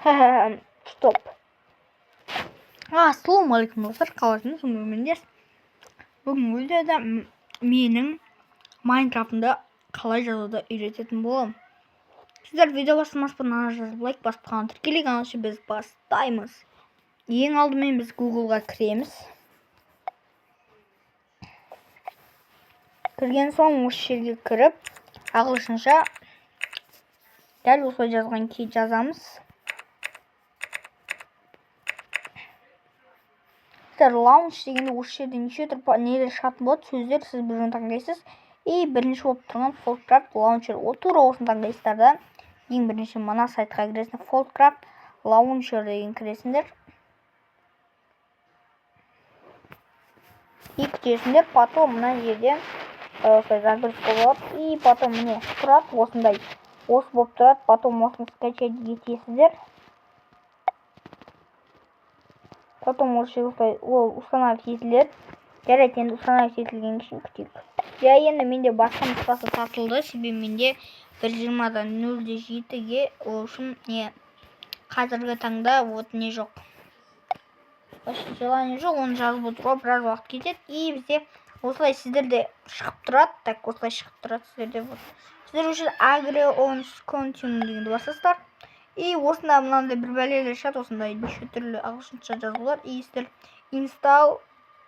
Стоп. Ассалаумағалейкум, достар, қалайсыңдар? Сонымен, бүгін видеода менің Майнкрафтымды қалай жазуды үйрететін боламын. Сіздер видео бастамас бұрын ана жазып, лайк басып, каналға тіркелейік. Анда біз бастаймыз. Ең алдымен біз Googleға кіреміз. Кірген соң осы жерге кіріп, ағылшынша дәл осылай жазған кей жазамыз. Launch дегенде осы жерде неше түрлі нелер шығатын болады, сөздер, сіз біреуін таңдайсыз. И бірінші болып тұрған Foldcraft Launcher, о, тура осыны таңдайсыздар да, ең бірінші мына сайтқа кіресіңдер, Foldcraft Launcher деген кіресіңдер. И күтесіңдер, потом мына жерде осылай загрузка болады, и потом міне тұрады осындай, осы болып тұрады, потом осыны скачать етесіздер. Потом осы жерге ол установить етіледі. Жарайды, енді установить етілген үшін күтейік. Иә, енді менде басқа нұсқасы тартылды, себебі менде 1.20.0.7-ге, ол үшін не қазіргі таңда вот не жоқ. Вообще желание жоқ, оны жазып отыруға біраз уақыт кетеді. И бізде осылай сіздерде шығып тұрады. Так, осылай шығып тұрады сіздерде. Вот. Сіздер үшін Agree on Continue дегенді басасыздар. И осында мынандай бір бәлелер шығады, осындай неше түрлі ағылшынша жазулар. И сіздер Install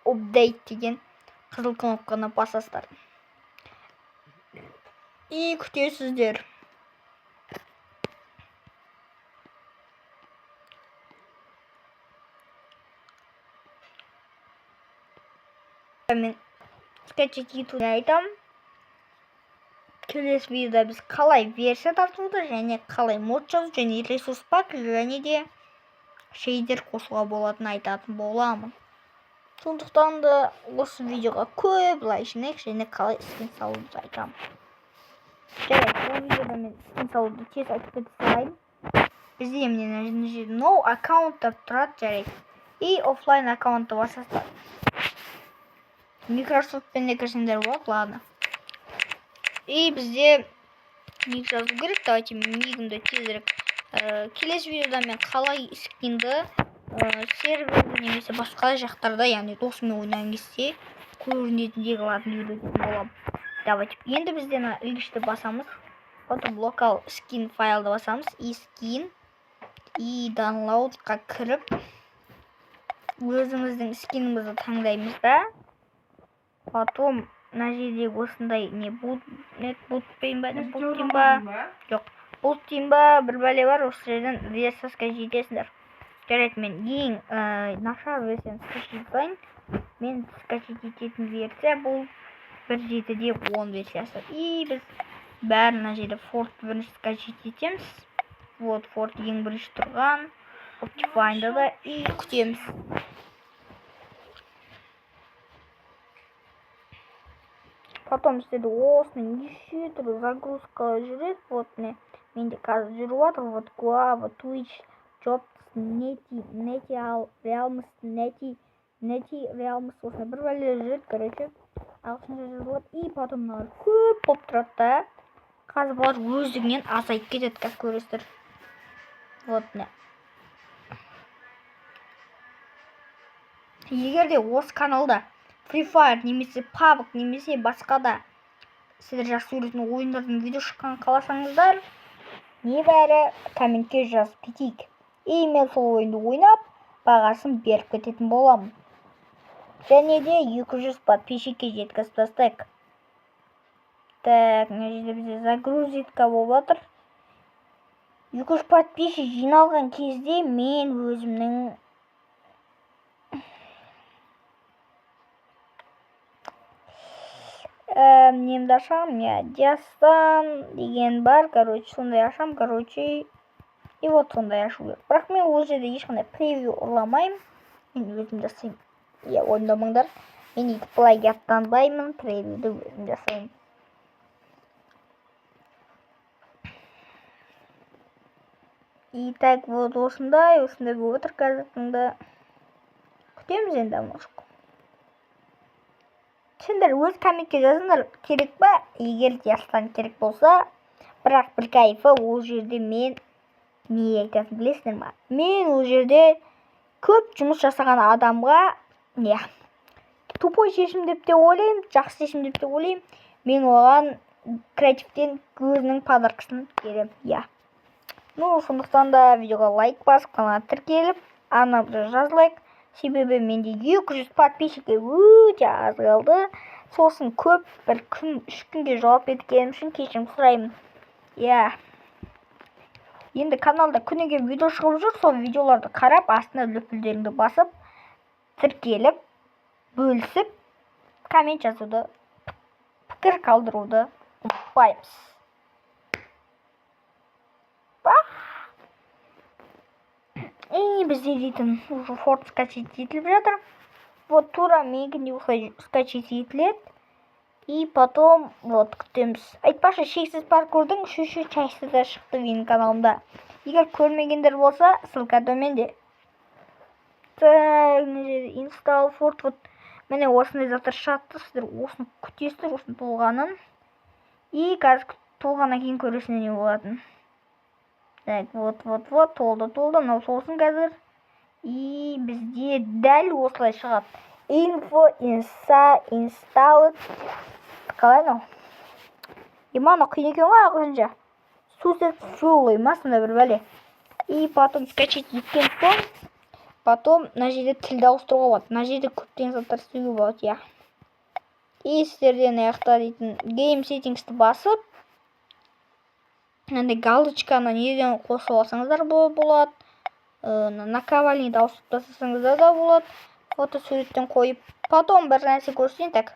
Update деген қызыл кнопканы басасыздар. И күтесіздер. Мен скачать етуді айтамын. Келесі видеода біз қалай версия тартуды және қалай мод жазу және ресурс пак және де шейдер қосуға болатынын айтатын боламын. Сондықтан да осы видеоға көп лайк жинайық және қалай скин салуды айтамын. Жарайды, бұл видеода мен скин салуды тез айтып кете салайын. Бізде міне мына жерде no аккаунт деп тұрады, жарайды. И офлайн аккаунтты басасыздар. Microsoftпен де кірсеңдер болады, ладно. И бізде ник жазу керек. Давайте нигімді тезірек. Келесі видеода мен қалай скинді серверде немесе басқа жақтарда, яғни досыммен ойнаған кезде көрінетіндей қылатын үйрететін боламын. Давайте. Енді бізде мына ілгішті басамыз. Потом local skin файлды басамыз. И skin, и downloadқа кіріп өзіміздің скинімізді таңдаймыз да. Потом мына жерде осындай не бут, не бут деймін ба, не бут деймін ба, жоқ, бут деймін ба, бір бәле бар, осы жерден версиясына жетесіңдер. Жарайды, мен ең нашар версияны скачать етейін. Мен скачать ететін версия бұл 1.7.10 версиясы. И біз бәрін мына жерде Ford бірінші скачать етеміз. Вот Ford ең бірінші тұрған Optifine-да да, и күтеміз. Потом сіздерде осындай неше түрлі загрузка жүреді. Вот міне, менде қазір жүріп жатыр. Вот Guava, Twitch, Jobs, Neti, Neti Realms, Neti, Neti Realms, осындай бір бәлелер жүреді, короче. Ағылшынша жазылады. И потом мыналар көп болып тұрады да. Қазір бұлар өздігінен азайып кетеді, қазір көресіздер. Вот міне. Егер де осы каналда Free Fire немесе PUBG немесе басқа да сіздер жақсы көретін ойындардың видео шыққанын қаласаңыздар, небәрі комментке жазып кетейік. И мен сол ойынды ойнап, бағасын беріп кететін боламын. Және де 200 подписчикке жеткізіп тастайық. Так, мына жерде бізде загрузитка болып жатыр. 200 подписчик жиналған кезде мен өзімнің немді ашамын, иә, Диастан деген бар, короче, сондай ашамын, короче, и вот сондай ашу керек. Бірақ мен ол жерде ешқандай превью ұрламаймын, мен өзім жасаймын. Иә, уайымдамаңдар, мен өйтіп плагиаттанбаймын, превьюді өзім жасаймын. И так, вот осындай, осындай болып отыр қазіргі таңда. Күтеміз енді, может. Сендер өз комментке жазыңдар, керек па? Егер Диастан керек болса, бірақ бір кайфы ол жерде мен Не айтатынын білесіңдер ма? Мен ол жерде көп жұмыс жасаған адамға, иә, тупой шешім деп те ойлаймын, жақсы шешім деп те ойлаймын. Мен оған креативтен өзінің подаркасын беремін, иә. Ну, сондықтан да видеоға лайк басып, каналға тіркеліп, арнамызға жазылайық, себебі менде 200 подписчикке өте аз қалды. Сосын көп бір күн, 3 күнге жауап бергенім үшін кешірім сұраймын, иә. Енді каналда күніге видео шығып жүр. Сол видеоларды қарап, астына лүпілдеріңді басып, тіркеліп, бөлісіп, коммент жазуды, пікір қалдыруды ұмытпаймыз. Ба? И бізде дейтін уже Форт скачать етіліп жатыр. Вот тура менікіндей осылай скачать етіледі. И потом вот күтеміз. Айтпақшы, шексіз паркурдың үшінші часті да шықты менің каналымда. Егер көрмегендер болса, ссылка төменде. Так, мына жерде install Форт, вот міне, осындай заттар шығады. Сіздер осыны күтесіздер, осыны толғанын. И қазір толғаннан кейін көресіңдер не болатынын. Так, вот, вот, вот, толды, толды. Мынау толсын қазір. И бізде дәл осылай шығады. Info insa installed, қалай мынау? Ема, мынау қиын екен ғой ағылшынша. Successfully ма, сондай бір бәле. И потом скачать еткен соң, потом мына жерде тілді ауыстыруға болады, мына жерде көптеген заттар істеуге болады, иә. И сіздерде мына жақта дейтін game settingsті басып, мынандай галочканы неден қосып алсаңыздар болады, наковальныйды ауыстырып тастасаңыздар да болады, фото суреттен қойып. Потом бір нәрсе көрсетейін. Так,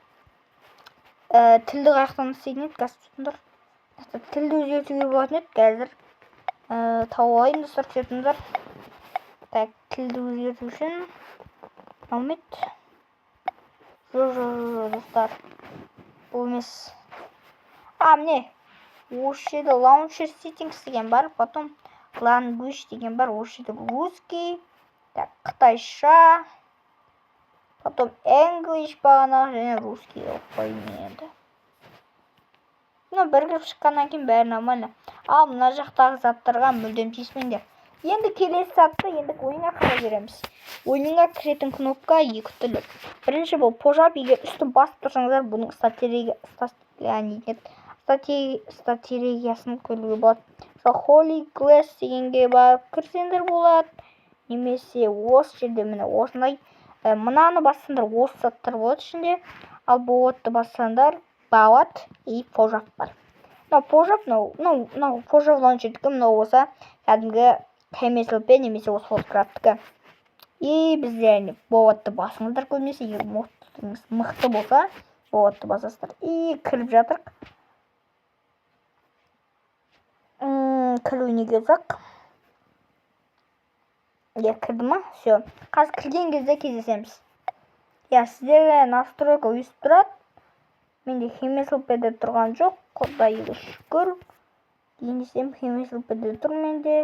тілді қай жақтан істейтін еді? Қазір, тұтыңдар. Тілді өзгертуге болатын еді. Қазір тауып алайын, достар, күте тұрыңдар. Так, тілді өзгерту үшін алмайды. Жоқ, жоқ, жоқ, достар, бұл емес. А, міне, осы жерде launcher settings деген бар, потом language деген бар. Осы жерде русский, так, қытайша, потом English бағанағы және русский қойып қояйын енді. Мына бірігіп шыққаннан кейін бәрі нормально. Ал мына жақтағы заттарға мүлдем тиіспеңдер. Енді келесі затты, енді ойынға қалай кіреміз? Ойынға кіретін кнопка екі түрлі. Бірінші бұл Пожап. Егер үстін басып тұрсаңыздар, бұның стратегиясын көруге болады. Мысалы, Holy Glass дегенге барып кірсеңдер болады немесе осы жерде, міне, осындай мынаны бассаңдар, осы заттар болады ішінде. Ал ботты бассаңдар, бот и Пожап бар. Мынау Пожап, мынау Пожап лаунчердікі, мынау болса кәдімгі ХМСЛП немесе осы Форткрафтікі. И бізде әрине ботты басыңыздар көбінесе. Егер мықты болса, ботты басасыздар. И кіріп жатырық. Кіру неге ұзақ? Иә, кірді ма? Все, қазір кірген кезде кездесеміз, иә. Сіздерге настройка өйстіп тұрады. Менде ХМСЛПде тұрған жоқ, құдайға шүкір. Дейін десем, ХМСЛПде тұр менде.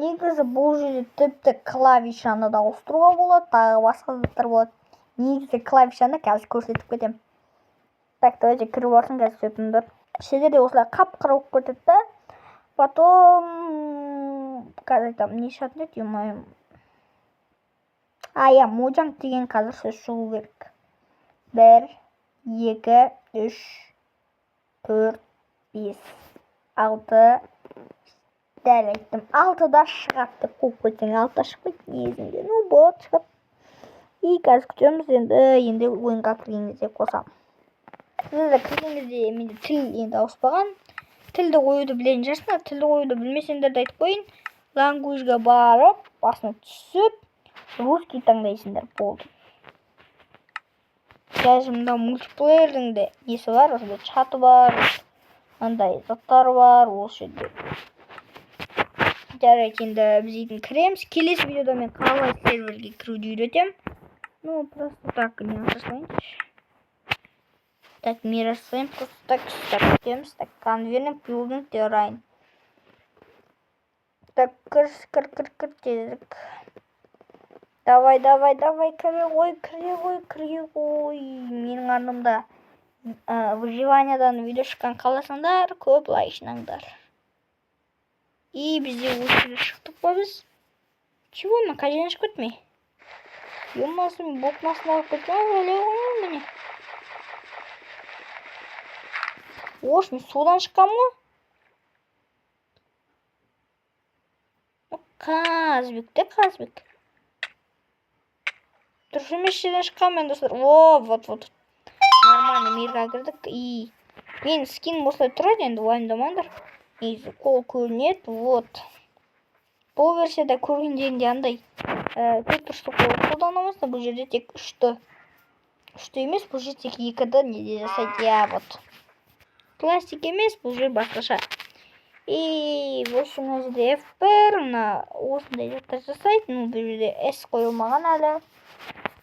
Негізі бұл жерде тіпті клавишаны да ауыстыруға болады, тағы басқа заттар болады. Негізі клавишаны қазір көрсетіп кетемін. Так, давайте кіріп алсын қазір, түсетіңдер. Сіздерде осылай қап қара болып кетеді да. Потом қазір айтамын, не шығатын еді, ё. А, иә, Моджанг деген қазір сөз шығу керек. Бір, екі, үш, төрт, бес, алты. Дәл айттым, алтыда шығады деп қуып кетсең, алтыда шықпайды негізінде. Ну, болады, шығады. И қазір күтеміз енді. Енді ойынға кірген кезде қосамын. Сіздер кірген кезде менде тіл енді ауыспаған. Тілді қоюды білетін шығарсыңдар. Тілді қоюды білмесеңдер де айтып қояйын: language барып, басына түсіп, русский таңдайсыңдар, болды. Даже мында мультиплеердің де несі бар, осындай чаты бар, мынандай заттар бар осы жерде. Жарайды, енді біз дейтін кіреміз. Келесі видеода мен қалай серверге кіруді үйретемін. Ну, просто так не жасайыншы. Так, мир жасаймын просто так. Так, күтеміз. Так, конвейерный building terrain. Так, кір, кір, кір, кір, тезірек. Давай, давай, давай, кіре ғой, кіре ғой, кіре ғой. Менің арнамда выживаниядан видео шыққан қаласаңдар, көп лайк жинаңдар. И бізде осы жерге шықтық па біз? Чего, мына қай жерден шығып кеттім? Ё-моё, мен блоктың астына қалып кеткен ғой, ойлай ғой, міне. Ош, мен судан шыққанмын ғой. Қазбек те, Қазбек. Дұрыс емес жерден шыққанмын мен, достар. О, вот, вот. Нормально мирға кірдік. И менің скинім осылай тұрады енді, уайымдамаңдар. Негізі қол көрінеді, вот. Бұл версияда көргендеріңдей андай төрт бұрышты қол қолданамыз, бұл жерде тек үшті. Үшті емес, бұл жерде тек екіді неде жасайды, иә, вот. Пластик емес, бұл жер басқаша. И в общем, мына жерде F1, мына осындай заттар жасайды. Ну, бұл жерде S қойылмаған әлі.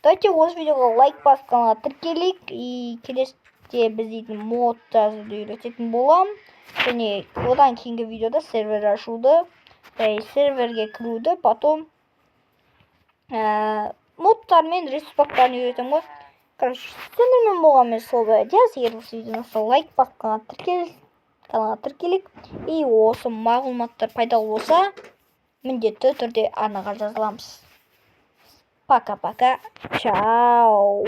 Давайте осы видеоға лайк басып, каналға тіркелейік. И келесіде біз дейтін мод жазуды үйрететін боламын. Және одан кейінгі видеода сервер ашуды, серверге кіруді, потом модтар мен ресурс үйретемін ғой. Короче, сендермен болған мен сол Диас. Егер осы видеоны ұнаса, лайк басып, каналға тіркелейік. И осы мағлұматтар пайдалы болса, міндетті түрде арнаға жазыламыз. Пока-пока. Чао.